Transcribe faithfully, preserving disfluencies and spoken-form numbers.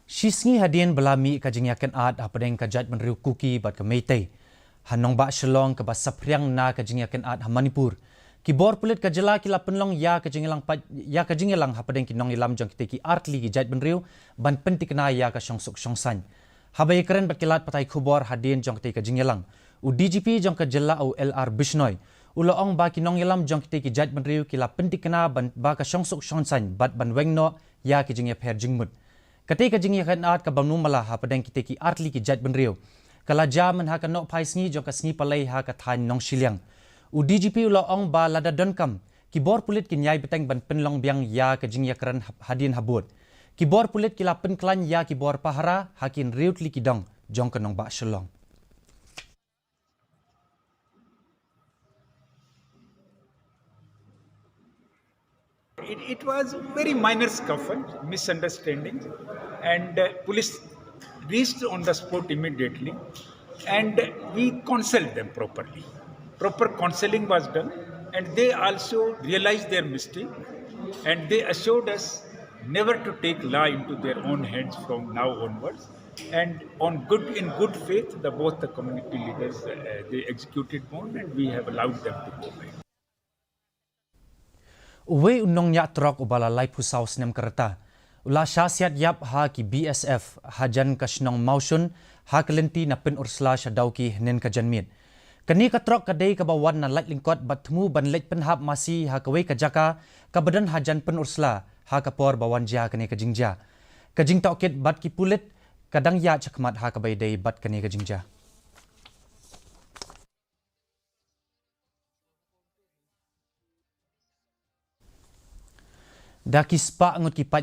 Shi sngi hadien ba la mih ka jingïakynad hapdeng ka jaitbynriew Kuki bad ka Meitei ha nongbah Shillong kaba saphriang na ka jingïakynad ha Manipur, ki bor pulit ka jylla ki la pynlong ïa ka jingïalang pat ïa ka jingïalang hapdeng ki nongïalam jong kitei ki artylli ki jaitbynriew ban pyntikna ïa ka shongsuk shongsaiñ. Haba ïakren bad ki lad pathai khubor hadien jong kitei ka jingïalang, u D G P jong ka jylla u L R Bishnoi u la ong ba ki nongïalam jong kitei ki jaitbynriew ki la pyntikna ban ba ka shongsuk shongsaiñ bad ban weng noh ïa ki jingïapher jingmut. Katei ka jingïakynad kaba mluh mala hapdeng kitei ki artylli ki jaitbynriew ka la jia mynha ka nohphai sngi jong ka sngi Palei ha ka thaiñ Nongshiliang. U D G P u la ong ba lada donkam, ki bor pulit kin ïai bteng ban pynlong biang ïa ka jingïakren ha-, hadien habud. Ki bor pulit ki la pynkhlaiñ ïa ki bor pahara ha ki hynriew tylli ki dong jong ka nongbah Shillong. It, it was very minor scuffle, misunderstanding, and uh, police reached on the spot immediately, and we counseled them properly. Proper counseling was done, and they also realized their mistake, and they assured us never to take law into their own hands from now onwards. And on good, in good faith, the both the community leaders uh, they executed bond, and we have allowed them to go back. Uwei u nongñiah trok uba la laiphew saw snem ka rta u la shah siat ïap ha ki B S F hajan ka shnong Mawshun ha ka lynti na Pynursla sha Dawki hynnin ka janmiet. Kane ka trok ka dei kaba wan na Laitlyngkot bad thmu ban leit pynhap masi ha kawei ka jaka kaba don hajan Pynursla ha ka por ba wan jia kane ka jingjia. Ka jingtohkit bad ki pulit ka dang ïaid shakhmat ha kaba ïadei bad kane ka jingjia. Da ki spah ngut ki paid